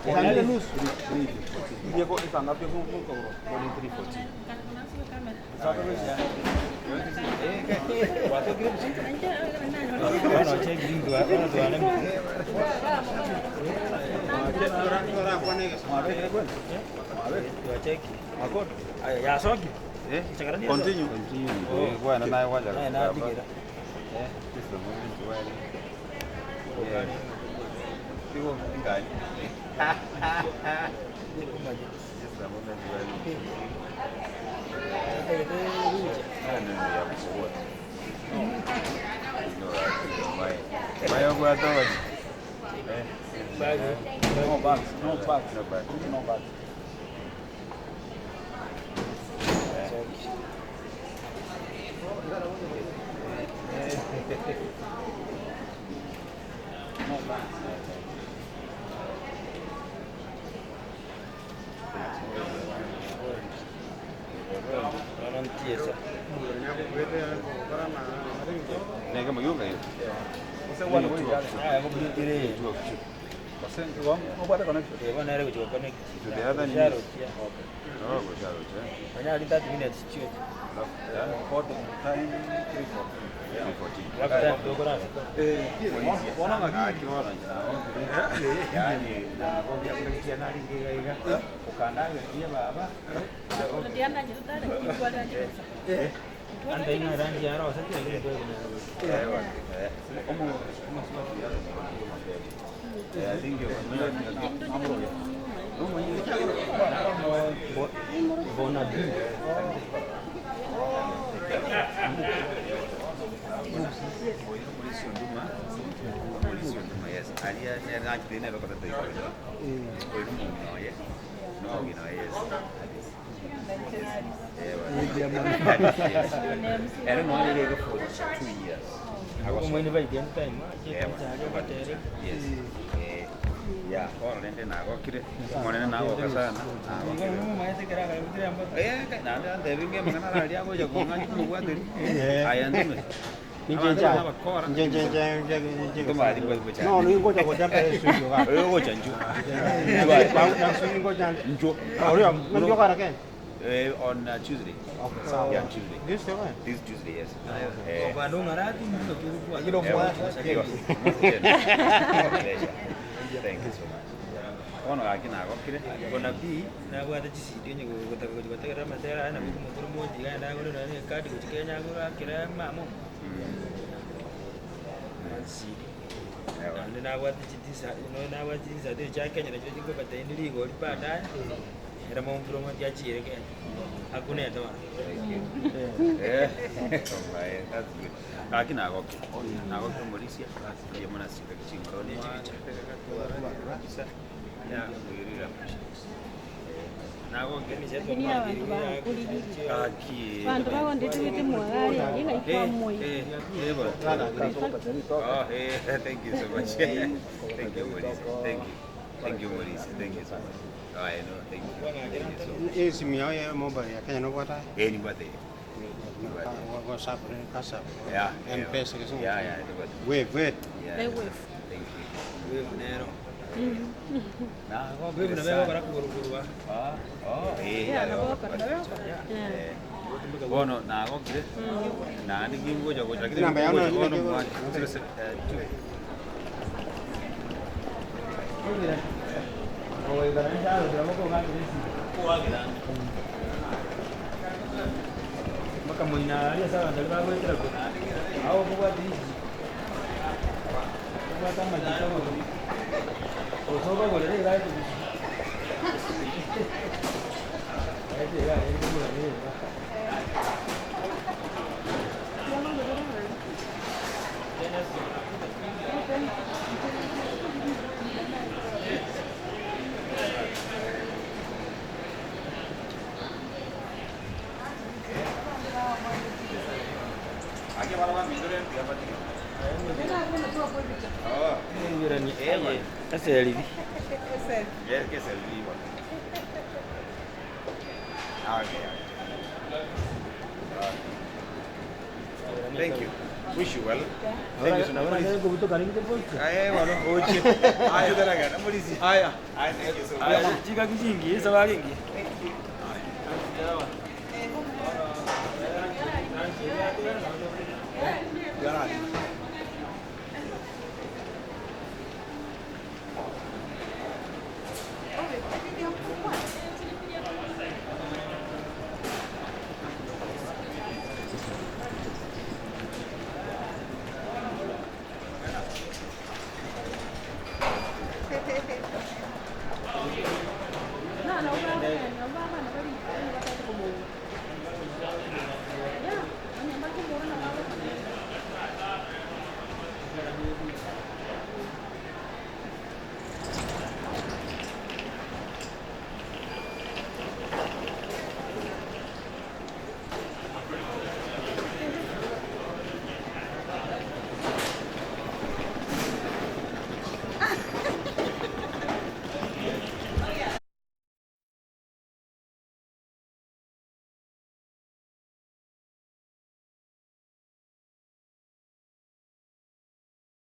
Saa mbili na nusu. Saa ngapi Continue. No bags, no bags, no bags. No bags. No, no ngoja ngoja mbele studio ka. Wewe ngoja nju. Ngoja Nju. Orio, ndio kara ken. On Tuesday. Okay, sawa. Yeah, Tuesday. This one. This Tuesday, yes. Thank you so much. Bono gaki nagokire. Bona B nabwate chisidi onye gotaka gochi gotegerera amatera aya nabo omokoro mochi iga naende agore nonye na ekadi gochi Kenya agore akere mama chisidi. Naende nabwate chitisa nonye nabwate chinsati chia Kenya nachio chikobateini rigori baadaye ere momura omonto achiire Kenya akunete bono. Thank you. Eh, alright, that's good. Gaki nagokire. Nagokire omorisia. Mbuya mono ase chingaki chinkoro ne chibicha. Yeah, we really appreciate. Nagokire. Lakini abantu bankurigirie Gaki. bantu bagondetete mwagari ingaikwa moi Eh, eh, bwana. Oh, eh, thank you so much. Thank you, Maurice. Thank you. Thank you, Maurice. Thank you so much. Oh, I know. Thank you. Thank you so much. Hii simu yao ya mobile ya Kenya nobwata. Eh, ni birthday. WhatsApp, WhatsApp. Yeah. M-Pesa kisungu. Yeah, yeah, ni birthday. Wave, wave. Yeah. Wave. Thank you. Wave nero. Na, Wave nabo egokora kogorogorwa. Ah, oh, eh, Yeah, yeah, nabo bakora. Eh. Bono nagokire. Naende kingocha gocha lakini Namba yao ngocha no- bono no- mwa- 072. Mpaka moina aria ase abanto baria bagoetera korwa ago okobwata isi obwate amachiko amagoro gose obagorere iga aye iga aye kogora iga. Ase eribi. Yes, que es el vivo. Ah, okay. Thank you. Wish you well. Thank you so much. Nabo nkobutoka nigite pocho. Aye, bono, oche. Aye, taragana, Morisi. Haya. Aye, thank you so much. Chika kichingi, esabari engiya.